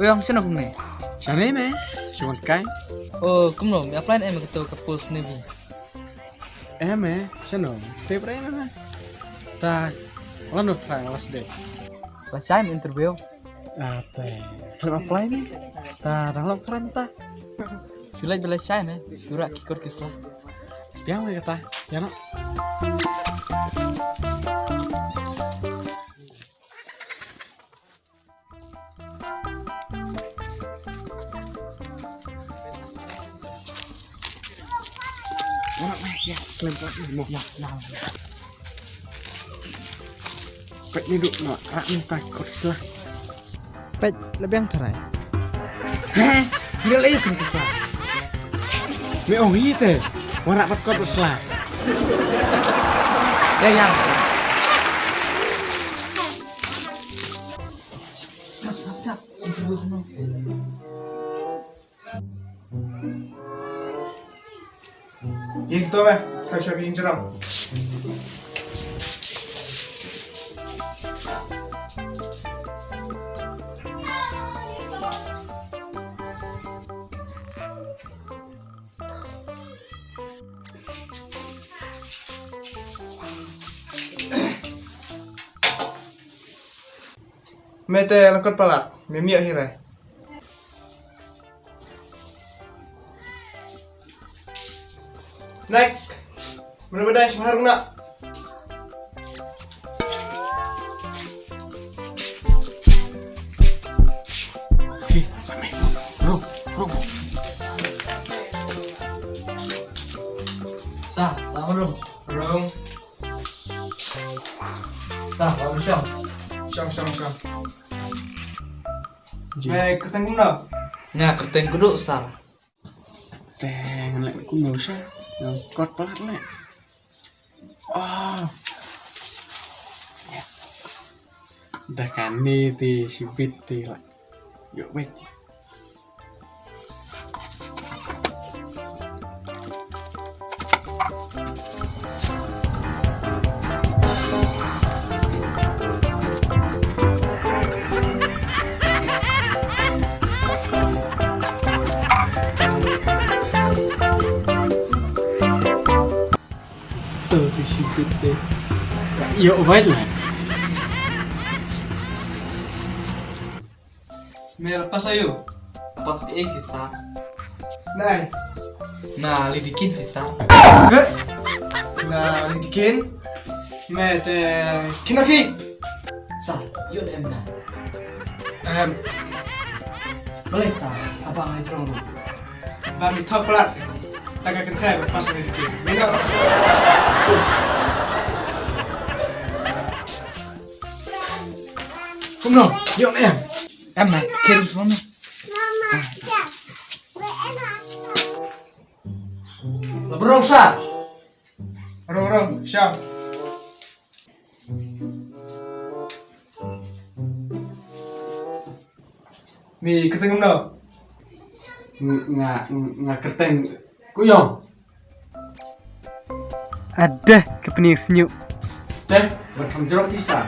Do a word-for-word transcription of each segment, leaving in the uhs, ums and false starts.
Phi ong shano kumne? Shane me, shimon kai. Oh, kumno, me apply ne em kato ka post Navy? Em me, shano? Te pre me. Ta, lano try last day. Last time interview. Ah, te. Phi apply me. Ta, dang lok try me ta. Shu leit ba lashai me, shu rah ki kot ki sla. Biang me kata, ïa noh. Ora me, ïa, slem kot me mo. Ïa, ïa, ïa. Peit ni duk noh, rah mynta kot sla. Peit, la biang tharai. He, ngi la ïa kot sla. Me ong hi te, wan rah pat kot sla. Ïa, ïa. Siap, siap, siap. Ïa kito me, ka shop ïing jrong. Me te lyngkot palat, me miat hi re. Nek, mano ba dai shim harum na. Hi, sampai. Rung, rung. Sa, sa rung. Rung. Sa, baru shong. Shong, shong, shong. Ji. Me kyrteng kumno? Nga kyrteng Kudu, sir. Te ngan leh kumno sha. Nga kot palat leh. Oh. Yes. Da kane te shibit te lah. Ïoh beit. To te shibit te. Ïoh beit lah. Me la pass aïu? Pass B A phi sir. Na ai? Na Lady Kin phi sir. Eh? Na Lady Kin? Me te kin aki? Sir, ïoh em na. Em. Balei sir, haba ngai jrong ruh. Ba mi thok palat. Ta ka kynthei ba pass Lady Kin. Me no. Kumno? Ïoh ne em? Em na, kirim semua ni. Labrong sa. Rong, rong, sha. Mi kyrteng kumno? Nga, nga kyrteng Kuyong. Aduh, ka pynïaid sniu. Te, ban kham jrong pisa.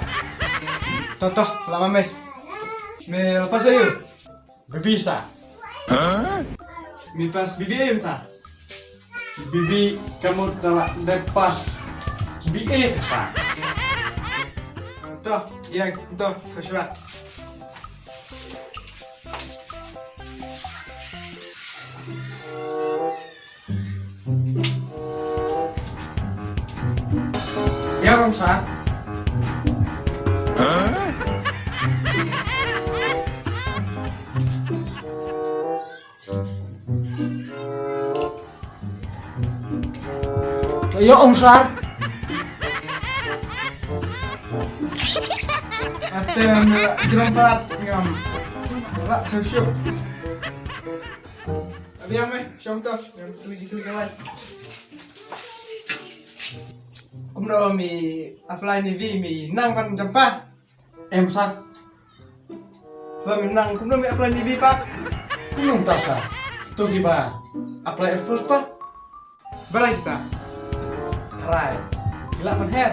To, to, la ma me. Me la pass aïu? B B sa. Mi pass B B aïu ta? B B ka mut da la dep pass B A ta sa. To, ïa, to, ka shuwa. Ïa, rong sa. Ïa, rong sa. Ate me la jrong palat ngam. La khusyuk. Abiang me, shong to, ngam tu ji tu kawai. Kumno mi apply Navy mi nang ban jam pat? Em sa. Ba mi nang kumno mi apply Navy pat? Kumno ta sa. To ki ba apply Air Force pat. Balei kita? Try. Gila man her.